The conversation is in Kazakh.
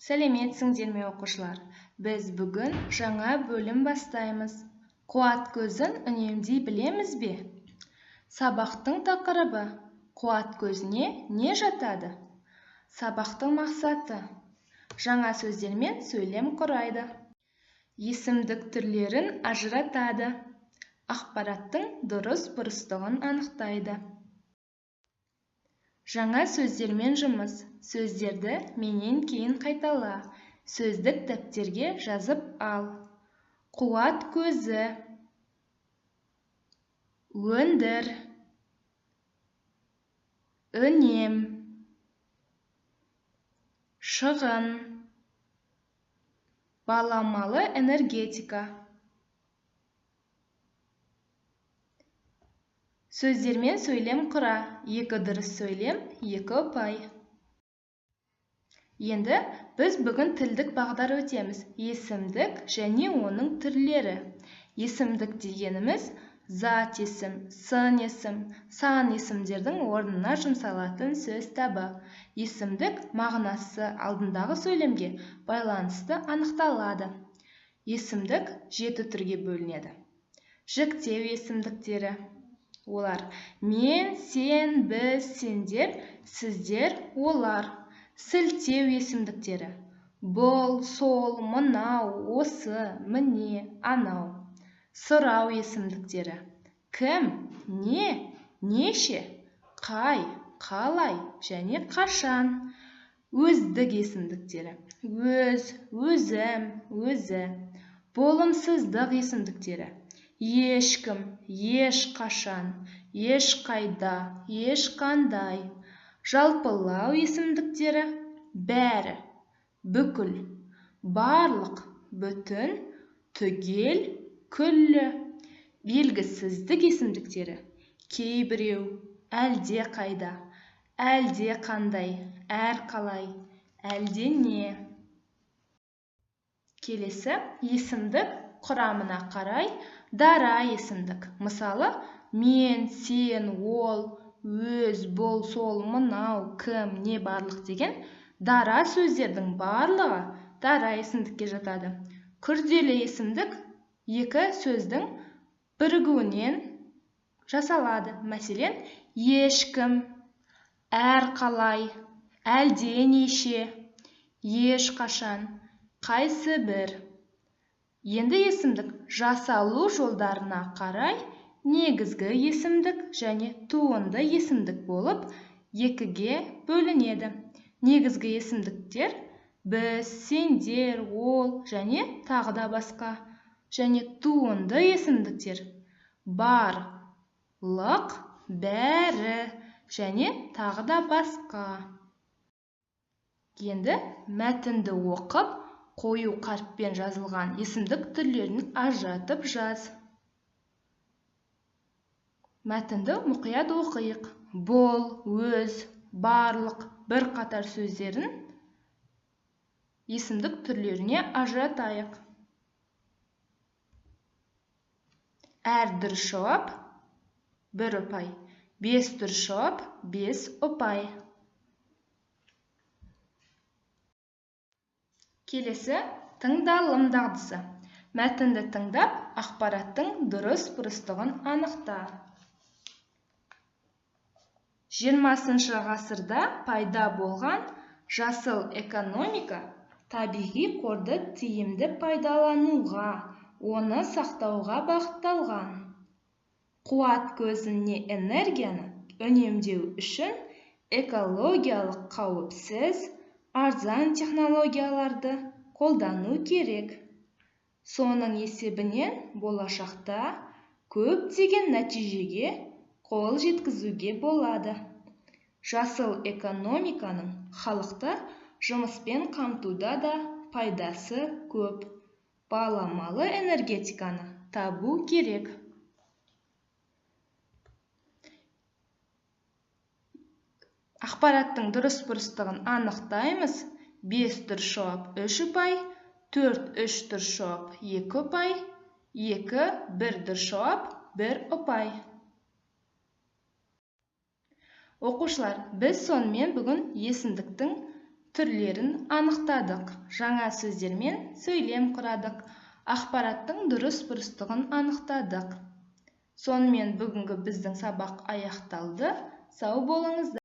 Сәлеметсіңдер ме, оқушылар! Біз бүгін жаңа бөлім бастаймыз. Қуат көзін үнемдей білеміз бе? Сабақтың тақырыбы: қуат көзіне не жатады? Сабақтың мақсаты: жаңа сөздермен сөйлем құрайды, есімдік түрлерін ажыратады, ақпараттың дұрыс-бұрыстығын анықтайды. Жаңа сөздермен жұмыс. Сөздерді менен кейін қайтала. Сөздік дәптерге жазып ал. Қуат көзі, өндір, үнем, шығын, баламалы энергетика. Сөздермен сөйлем құра. 2 дұрыс сөйлем, 2 ұпай. Енді біз бүгін тілдік бағдар өтеміз. Есімдік және оның түрлері. Есімдік дегеніміз зат есім, сын есім, сан есімдердің орнына жұмсалатын сөз табы. Есімдік мағынасы алдындағы сөйлемге байланысты анықталады. Есімдік 7 түрге бөлінеді. Жіктеу есімдіктері. Олар: мен, сен, біз, сендер, сіздер, олар. Сілтеу есімдіктері: бұл, сол, мынау, осы, міне, анау. Сұрау есімдіктері: кім, не, неше, қай, қалай және қашан. Өздік есімдіктері: өз, өзім, өзі. Болымсыздық есімдіктері: ешкім, ешқашан, ешқайда, ешқандай. Жалпылау есімдіктері: бәрі, бүкіл, барлық, бүтін, түгел, күллі. Белгісіздік есімдіктері: кейбіреу, әлде қайда, әлде қандай, әрқалай, әлде не. Келесі есімдік құрамына қарай дара есімдік. Мысалы, мен, сен, ол, өз, бұл, сол, мынау, кім, не, барлық деген дара сөздердің барлығы дара есімдікке жатады. Күрделі есімдік екі сөздің бірігуінен жасалады. Мәселен, ешкім, әрқалай, әлденеше, ешқашан, қайсы бір. Енді есімдік жасалу жолдарына қарай негізгі есімдік және туынды есімдік болып екіге бөлінеді. Негізгі есімдіктер біз, сендер, ол және тағы да басқа. Және туынды есімдіктер бар, лық, бәрі және тағы да басқа. Енді мәтінді оқып, қою қаріппен жазылған есімдік түрлерін ажыратып жаз. Мәтінді мұқият оқиық. Бұл, өз, барлық, бірқатар сөздерін есімдік түрлеріне ажыратайық. Әр дұрыс жауап 1 ұпай, 5 дұрыс жауап 5 ұпай. Келесі тыңдалым дағдысы. Мәтінді тыңдап, ақпараттың дұрыс-бұрыстығын анықта. 20 ғасырда пайда болған жасыл экономика табиғи қорды тиімді пайдалануға, оны сақтауға бағытталған. Қуат көзіне энергияны үнемдеу үшін экологиялық қауіпсіз, арзан технологияларды қолдану керек. Соның есебінен болашақта көптеген нәтижеге қол жеткізуге болады. Жасыл экономиканың халықты жұмыспен қамтуда да пайдасы көп. Баламалы энергетиканы табу керек. Ақпараттың дұрыс-бұрыстығын анықтаймыз. 5 дұрыс жауап 3 ұпай, 4 3 дұрыс жауап 2 ұпай, 2 1 дұрыс жауап 1 ұпай. Оқушылар, біз сонымен бүгін есімдіктің Түрлерін анықтадық, жаңа сөздермен сөйлем құрадық, ақпараттың дұрыс-бұрыстығын анықтадық. Сонымен, бүгінгі біздің сабақ аяқталды. Сау болыңыздар!